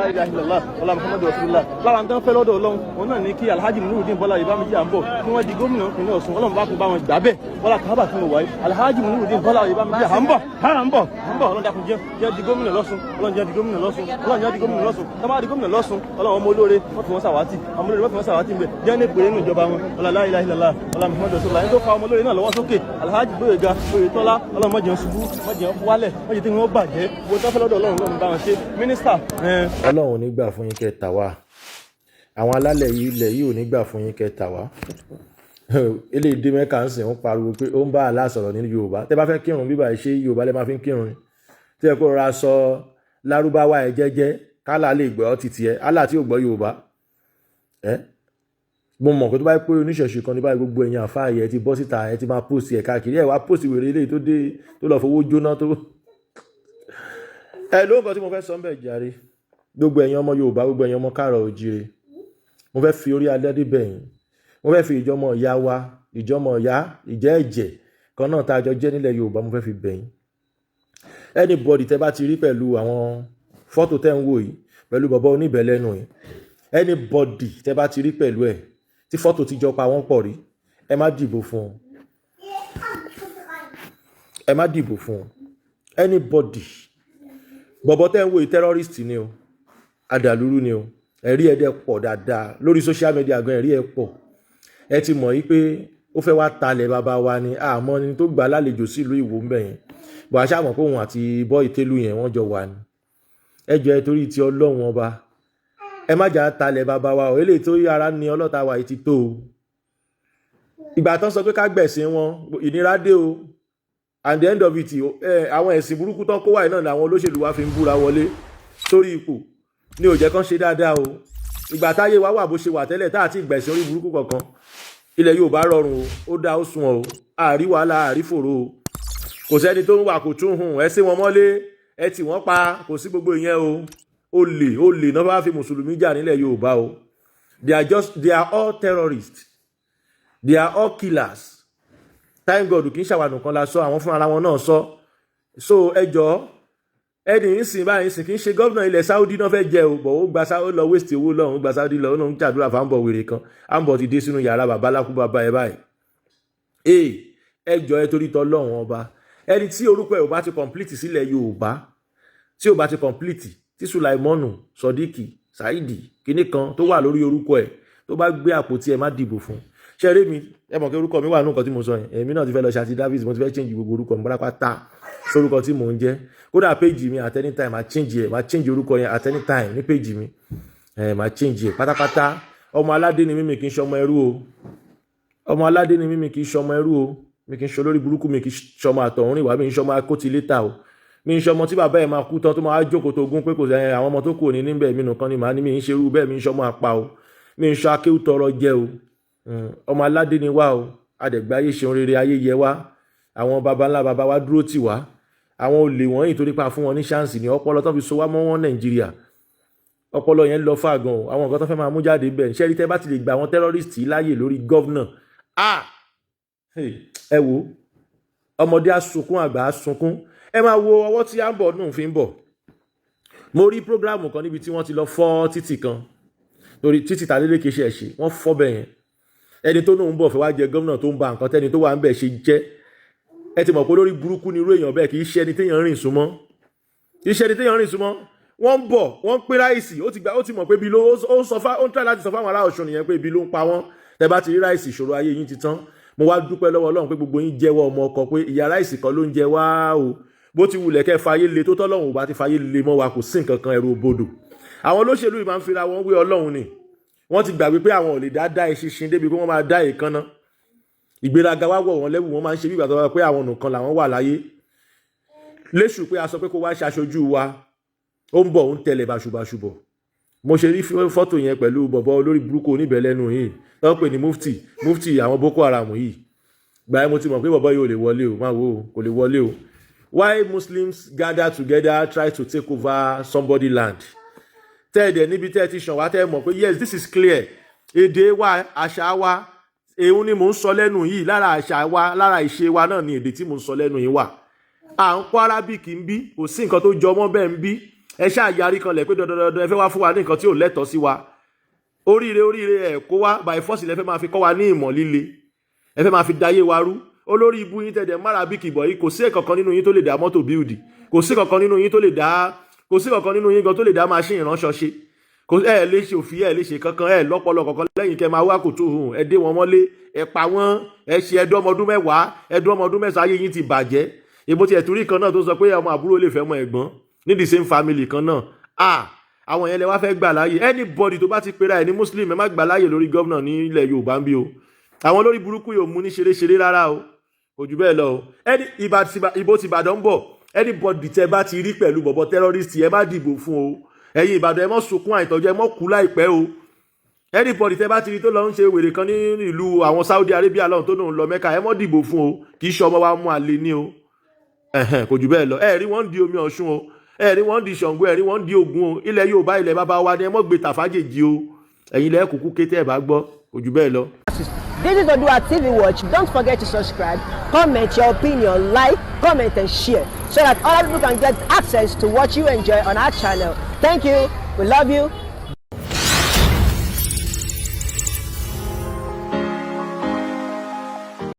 La ilaha illallah, ọlá Muhammadu Rasulullah. Lára ń tán fẹ́ lọ́dọ̀ Ọlọ́run òun náà ní kí Alhaji Munirudin Bọ́lá Oyèbámijí à ń bọ̀ kí wọ́n di gómìnà ìpínlẹ̀ Ọ̀ṣun. Ọlọ́run bá kún bá wọn gbà bẹ́ẹ̀. Bọ́lá kábà tí mo wáyé, Alhaji Munirudin Bọ́lá Oyèbámijí à ń bọ̀, à ń bọ̀, à ń bọ̀. Ọlọ́run dákun, jẹ́ jẹ́ di gómìnà lọ́ṣun. Ọlọ́run jẹ́ di gómìnà lọ́ṣun. Ọlọ́run jẹ́ di gómìnà lọ́ṣun. Tó bá di gómìnà lọ́ṣun, Ọlọ́run, ọmọ olóore wọ́n fi wọ́n sàwátì, ọmọ olóore wọ́n fi wọ́n sàwátì ń bẹ̀, jẹ́ ní ìpèrè nínú ìjọba wọn. Ọlá la ilaha illallah, ọlá Muhammadu Rasulullah. Ẹni tó fa ọmọ olóore náà lọ́wọ́ sókè, Alhaji Gbóyèga Oyètọ́lá, Ọlọ́run má jẹ́ ń ṣubú, má jẹ́ ń wálẹ̀, má jẹ́ tí wọ́n bàjẹ́. Gbogbo tó fẹ́ lọ́dọ̀ Ọlọ́run, Ọlọ́run bá wọn ṣe. Mínísítà. Ọlọ́run ò ní gbà fún yín kẹ́ tà wá. Àwọn alálẹ̀ yìí, ilẹ̀ yìí ò ní gbà fún yín kẹ́ tà wá. Eléyìí dé Mẹ́ka ń sìn, ń pariwo pé ó ń bá Allah sọ̀rọ̀ ní Yorùbá. Tẹ́ bá fẹ́ kírun bíbá, ṣé Yorùbá lẹ́ máa fi ń kírun ni? Tí ẹ kó rọra sọ Lárúbáwá ẹ jẹ́jẹ́ kálá lè gbọ́ títí ẹ, Allah tí ò gbọ́ Yorùbá ẹ. Mo mọ̀ pé tó bá yẹ pé oníṣẹ̀ṣe kan ní báyìí, gbogbo ẹ̀yin àfáà yẹ ti bọ́ síta, ẹ ti máa post ẹ̀ káàkiri. Ẹ wá post wèrè eléyìí tó dé, tó lọ fowó jóná tó ẹ ló ń kọ́ tí mo fẹ́ sọ ń bẹ̀ jàre. Gbogbo ẹ̀yin ọmọ Yorùbá, gbogbo ẹ̀yin ọmọ káàrọ̀ òjìrè, mo fẹ́ fi orí adé bẹ̀ yín. Mo fẹ́ fi ìjọmọ ìyá wa, ìjọmọ ìyá, ìjẹ́ ẹ̀jẹ̀ kan náà tá a jọ jẹ́ nílẹ̀ Yorùbá, mo fẹ́ fi bẹ̀ yín. Anybody tẹ́ bá ti rí pẹ̀lú àwọn fọ́tò tẹ́ ń wò yìí, pẹ̀lú bọ̀bọ̀ oníbẹ̀lẹ́nu yìí, anybody tẹ́ bá ti rí pẹ̀lú ẹ̀ tí fọ́tò ti jọ pa wọ́n pọ̀ rí, ẹ má dìbò fún un, ẹ má dìbò fún un. Anybody, bọ̀bọ̀ tẹ́ ń wò yìí, terrorist ni o, adàlúrú ni o. Ẹ̀rí ẹ̀ dẹ̀ pọ̀ dáadáa lórí social media gan. Ẹ̀rí ẹ̀ pọ̀. Ẹ ti mọ̀ yí pé ó fẹ́ wá talẹ̀ bàbá wa ni. Àmọ́ ni tó gbà lálejò sílùú Ìwó ń bẹ̀ yẹn bọ̀, àṣà mọ̀ pé òun àti bọ́ì télù yẹn wọ́n jọ wà ní. Ẹ jọ, ẹ torí ti Ọlọ́run Ọba, ẹ má jà talẹ̀ bàbá wa o. Eléyìí tó yára ní ọlọ́ta wa yìí ti tó o. Ìgbà tán sọ pé ká gbẹ̀sìn wọn, ìnira dé o. And the end of it, àwọn ẹ̀sìn burúkú tán kó wáyé náà ni àwọn olóṣèlú wa fi ń búra wọlé sórí ipò ní ò jẹ́ kán ṣe dáadáa o. Ìgbà táyé wa wà bó ṣe wà tẹ́lẹ̀, tá àti ìgbẹ̀sìn orí burúkú kankan, ilẹ̀ Yorùbá rọrùn o, ó dá, ó sunwọ̀n o. Àrí wàhálà, àrí fòrò o. Kò sẹ́ni tó ń wà kò tún hùn ẹ sí wọn mọ́lé, ẹ tì wọ́n pa, kò sí gbogbo ìyẹn o. Olè, olè náà bá fi mùsùlùmí jà nílẹ̀ Yorùbá o. They are all terrorists, they are all killers. Thank God, kì í ṣàwàdùn kan la sọ, àwọn fúnra wọn náà sọ. So ẹ jọ̀ọ́, ẹni ń sìn báyìí sìn, kì í ṣe gómìnà ilẹ̀ Saudi náà fẹ́ jẹ o bọ̀. Ó gba Saudi lọ, waste owó lọ́hùn, ó gba Saudi lọ, ó náà ń ṣàdúrà fáńbọ̀ wèrè kan. Àǹbọ̀ ti dé sínú yàrá bàbá lákú bàbá ẹ báyìí. Ee, ẹ jọ̀ọ́, ẹ torí tọ́lọ́hún Ọba, ẹni tí orúkọ ẹ̀ ò bá ti complete sílẹ̀ Yorùbá, tí ò bá ti complete, tí Sulaimonu Sodiq Saidi kinní kan tó wà lórí orúkọ ẹ̀, tó bá gbé àpótí, ẹ má dìbò fún. Ṣe eré mi, ẹ mọ̀ kí orúkọ mi wà nínú nǹkan tí mo sọ yẹn. Èmi náà ti fẹ́ lọ ṣe affidavit, mo ti fẹ́ change gbogbo orúkọ mi pátápátá sórúkọ tí mò ń jẹ́. Kódà page mi, at any time, máa change ẹ̀, máa change orúkọ yẹn at any time ní page mi, ẹ̀ máa change ẹ̀ pátápátá. Ọmọ aládé ni mímì, kì í ṣe ọmọ ẹrú o. Ọmọ aládé ni mímì, kì í ṣe ọmọ ẹrú o. Mi kì í ṣe olórí burúkú, mi kì í ṣe ọmọ àtọ̀húnrìn wá, mi kì í ṣe ọmọ akótilétà o. Mi ń ṣe ọmọ tí bàbá ẹ̀ máa kú tán tó máa jókòó tó gún pé kò sẹ́yìn àwọn ọmọ tó kù ní níbẹ̀, mi nìkan ni màá ní. Mi ń ṣerú bẹ́ẹ̀. Mi ń ṣe ọmọ àpá o, mi ń ṣe akéwù tọrọ jẹ o. Ọmọ aládé ni wá o. Adẹ̀gbẹ́ ayé ṣeun rere, ayé yẹ wá. Àwọn baba ńlá baba wa dúró tì wá. Àwọn olè wọ̀nyí, torí pa fún wọn ní chance ní ọpọlọ tó fi so wá mọ́ wọn Nàìjíríà, ọpọlọ yẹn lọ fàgàn o. Àwọn nǹkan tó fẹ́ máa mú jáde bẹ́ẹ̀ ṣé rí, tẹ́ bá ti lè gba àwọn terrorist láàyè lórí governor, ah, ẹ wo, ọmọdé á sunkún, àgbà á sunkún. Ẹ máa wo ọwọ́ tí à ń bọ̀ nù fi ń bọ̀. Mo rí program kan níbi tí wọ́n ti lọ fọ́ títì kan, torí títì tàdélékè ṣe ẹ̀ ṣe wọ́n fọ́ bẹ́ẹ̀ yẹn. Ẹni tó náà ń bọ̀ fẹ́ wá jẹ gómìnà tó ń ba nǹkan tẹ́ni tó wà ń bẹ̀ ṣe jẹ́. Ẹ ti mọ̀ pé lórí burúkú ni irú èèyàn bẹ́ẹ̀. Kì í ṣe ẹni téèyàn rìn súnmọ́, kì í ṣe ẹni téèyàn rìn súnmọ́. Wọ́n ń bọ̀, wọ́n ń pín rice. Ó ti gbà, ó ti mọ̀ pé ibi ló ó ń sọ fá, ó ń try láti sọ fáwọn ará Ọ̀ṣun nìyẹn pé ibi ló ń pa wọ́n. Tẹ́ bá ti rí rice, ìṣòro ayé yín ti tán. Mo wá dúpẹ́ lọ́wọ́ Ọlọ́run pé gbogbo yín jẹ́wọ́ ọmọ ọkọ pé ìyá rice kan ló ń jẹ wá o. Bó ti wulẹ̀ kẹ́ fayé le tó, tọ́lọ́run ò bá ti fayé le mọ́ wa, kò sí nǹkan kan, ẹ̀rù òbodò. Àwọn olóṣèlú yìí máa ń fira wọn wé Ọlọ́run ni. Wọ́n ti gbàgbé pé àwọn ò lè dá dá eṣinṣin débi pé wọ́n máa dá èékánná. Ìgbéraga wá wọ̀ wọ́n lẹ́wù. Wọ́n máa ń ṣe bí ìgbà tó wá pé àwọn nìkan làwọn wà láyé. Léṣù pé a sọ pé kó wá ṣaṣojú wa, ó ń bọ̀, ó ń tẹ̀lé báṣubàṣu bọ̀. Mo ṣe rí fọ́tò yẹn pẹ̀lú bọ̀bọ̀ olórí burúkú oníbẹ̀lẹ́nu yìí tó ń pè ní mufti, mufti àwọn Boko Haram yìí. Gbà yẹn, mo ti mọ̀ pé bọ̀bọ̀ yìí ò lè wọlé o. Máa wo, kò lè wọlé o. Why Muslims gather together, try to take over somebody land? Tẹ́ ẹ̀ dẹ̀ níbi tẹ́ ẹ ti ṣàn wá, tẹ́ ẹ mọ̀ pé yes, this is clear. Èdè wa, àṣà wa, èyí ni mò ń sọ lẹ́nu yìí. Lára àṣà wa, lára ìṣe wa náà ni èdè tí mò ń sọ lẹ́nu yìí wà. À ń kọ́ Arabic ń bí, kò sí nǹkan tó jọ mọ́ bẹ́ẹ̀ ń bí. Ẹ ṣáà yarí kanlẹ̀ pé dandandandan, ẹ fẹ́ wá fún wa ní nǹkan tí ò lẹ́tọ̀ọ́ sí wa. Oríire, oríire ẹ̀ kó wá by force lẹ fẹ́ máa fi kọ́ wa ní ìmọ̀ líle, ẹ fẹ́ máa fi dayé wa rú. Olórí ibu yín tẹ̀dẹ̀ mára bí kìbọ̀ yìí, kò sí ẹ̀kankan nínú yín tó lè dá mọ́tò build, kò sí kankan nínú yín tó lè dá, kò sí kankan nínú yín gan tó lè dá machine ìránṣọ ṣe. Kò ẹ lè ṣe òfin, ẹ lè ṣe kankan, ẹ lọ́pọlọ kankan lẹ́yìn kẹ́ máa wá kòtò hùn. Ẹ dé wọn mọ́lé, ẹ pa wọ́n, ẹ ṣe ẹdún ọmọdún 10, ẹdún ọmọdún 9, ayé yín ti bàjẹ́. Ìbò tiẹ̀ torí kan náà tó sọ pé ọmọ àbúrò lè fẹ́ ọmọ ẹ̀gbọ́n ní the same family kan náà. Ah, àwọn yẹn lè wá fẹ́ gbà láàyè. Anybody tó bá ti pera ẹ̀ ní Muslim, ẹ má gbà láàyè lórí gómìnà ní ilẹ̀ Yorùbá ń bí o. Àwọn olórí burúkú yóò mú ní ṣeréṣeré rárá o, kò jù bẹ́ẹ̀ lọ o. Ẹni ìbò ti Ìbàdàn ń bọ̀. Anybody tẹ bá ti rí pẹ̀lú bọ̀bọ̀ terrorist, ẹ má dìbò fún o. Ẹ̀yin Ìbàdàn, ẹ mọ́ sunkún àìtọ́jú, ẹ mọ́ kú láìpẹ́ o. Anybody tẹ bá ti rí tó lọ ń ṣe wèrè kan ní ìlú àwọn Saudi Arabia lọ́hùn tó náà ń lọ Mẹ́ka, ẹ mọ́ dìbò fún o. Kì í ṣe ọmọ wa mú àlè ní o. Ẹ̀hẹ̀n, kò jù bẹ́ẹ̀ lọ. Ẹ rí wọ́n ń di omi Ọ̀ṣun o, ẹ rí wọ́n ń di Ṣàngó, ẹ rí wọ́n ń di Ògún o. Ilẹ̀ Yorùbá, ilẹ̀ bàbá wa ni, ẹ mọ́ gbé tàfájèjì o. Ẹ̀yin ilẹ̀ kúkú kété ẹ̀ bá gbọ́, kò jù bẹ́ẹ̀ lọ. This is Odua TV Watch. Don't forget to subscribe, comment your opinion, like, comment, and share so that other people can get access to what you enjoy on our channel. Thank you. We love you.